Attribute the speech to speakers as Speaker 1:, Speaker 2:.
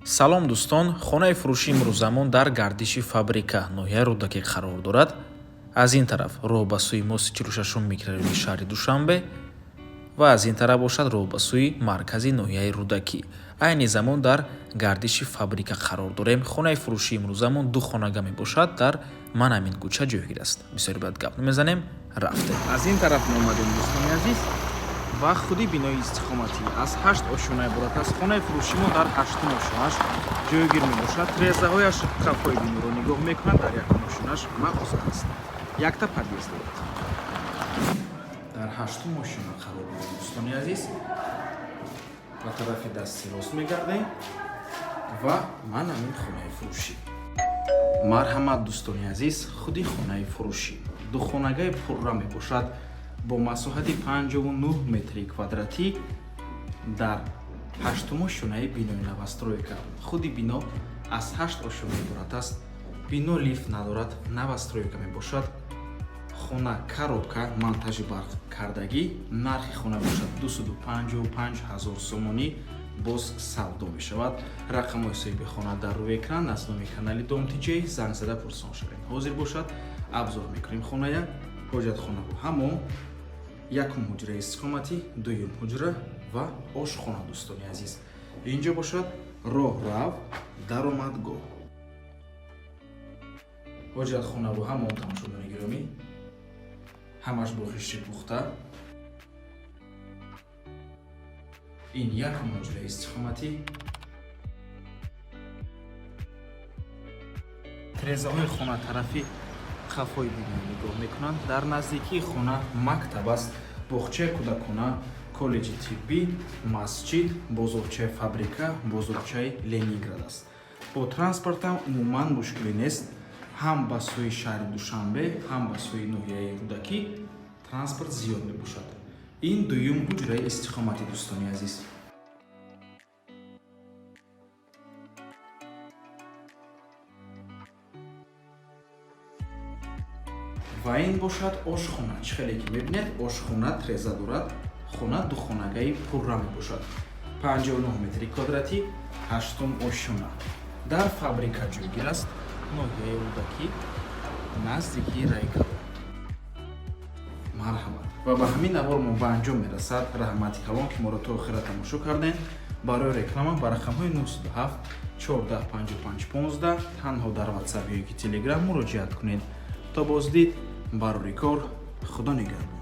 Speaker 1: Салом, дӯстон! Хонаи фурӯшии имрӯзамон дар гардиши Фабрика, ноҳияи Рӯдакӣ қарор дорад. Аз ин тараф роҳ ба сӯи мости 46-ум микрорайони шаҳри Душанбе ва аз ин тараф бошад роҳ ба сӯи маркази ноҳияи Рӯдакӣ. Айни замон дар гардиши Фабрика қарор дорем. Хонаи фурӯшии имрӯзамон ду хонага мебошад, дар ман ҳамин кӯча ҷойгир аст. Бисёри баъд гап намезанем, рафтем.
Speaker 2: Аз ин тараф омадем, дӯстони азиз, ва худи бинои истиқоматӣ аз ҳашт ошёна иборат аст. Хонаи фурӯши мо дар ҳаштум ошёнаш ҷойгир мебошад. Тирезаҳояш қафои биноро нигоҳ мекунад. Дар якум ошёнаш мағоза аст, якта подъезд дорад. Дар ҳаштум ошёна қарор дорем, дӯстони азиз. Ба тарафи дасти рост мегардем ва ман ҳамин хонаи фурӯшӣ. Марҳамат, дӯстони азиз, худи хонаи фурӯшӣ духонагаи пурра мебошад бо масоҳати 59 метри квадратӣ дар ҳаштум ошёнаи бинои новостройка. Худи бино аз ҳашт ошёна иборат аст. Бино лифт надорад, новостройка мебошад. Хона коробка, монтажи барқ кардагӣ. Нархи хона бошад 255 ҳазор сомонӣ, боз савдо мешавад. Рақамҳои соҳиби хона дар рӯи экран. Аз номи канали Дом Тиҷей занг зада пурсон шавед. Ҳозир бошад, обзор мекунем хоная. Ҳоҷатхонаву ҳамом, якум ҳуҷраи истиқоматӣ, дуюм ҳуҷра ва ошхона. Дӯстони азиз, инҷо бошад роҳрав, даромадгоҳ, ҳоҷатхонаву ҳамом. Тамошобинони гиромӣ, ҳамаш бо хишти пухта. Ин якум ҳуҷраи истиқоматӣ. Тирезаҳои хона тарафи қафои бино нигоҳ мекунанд. Дар наздикии хона мактаб аст, боғчаи кӯдакона, коллеҷи тиббӣ, масҷид, бозорчаи Фабрика, бозорчаи Ленинград аст. Бо транспортам умуман мушкиле нест. Ҳам ба сӯи шаҳри Душанбе, ҳам ба сӯи ноҳияи Рӯдакӣ транспорт зиёд мебошад. Ин дуюм ҳуҷраи истиқоматӣ, дӯстони азиз. Ва ин бошад ошхона. Чӣ хеле ки мебинед, ошхона треза дорад. Хона духонагаи пурра мебошад, 59 метри квадратӣ, ҳаштум ошёна, дар Фабрика ҷойгир аст, ноҳияи Рӯдакӣ, наздикии Райкало. Марҳамат. Ва ба ҳамин навор мо ба анҷом мерасад. Раҳмати калон, ки моро то охира тамошо кардем. Барои реклама ба рақамҳои 907 14 55 15 танҳо дар Ватсап ё ки Телеграм муроҷиат кунед. То боздид, барори кор, Худо нигаҳбон.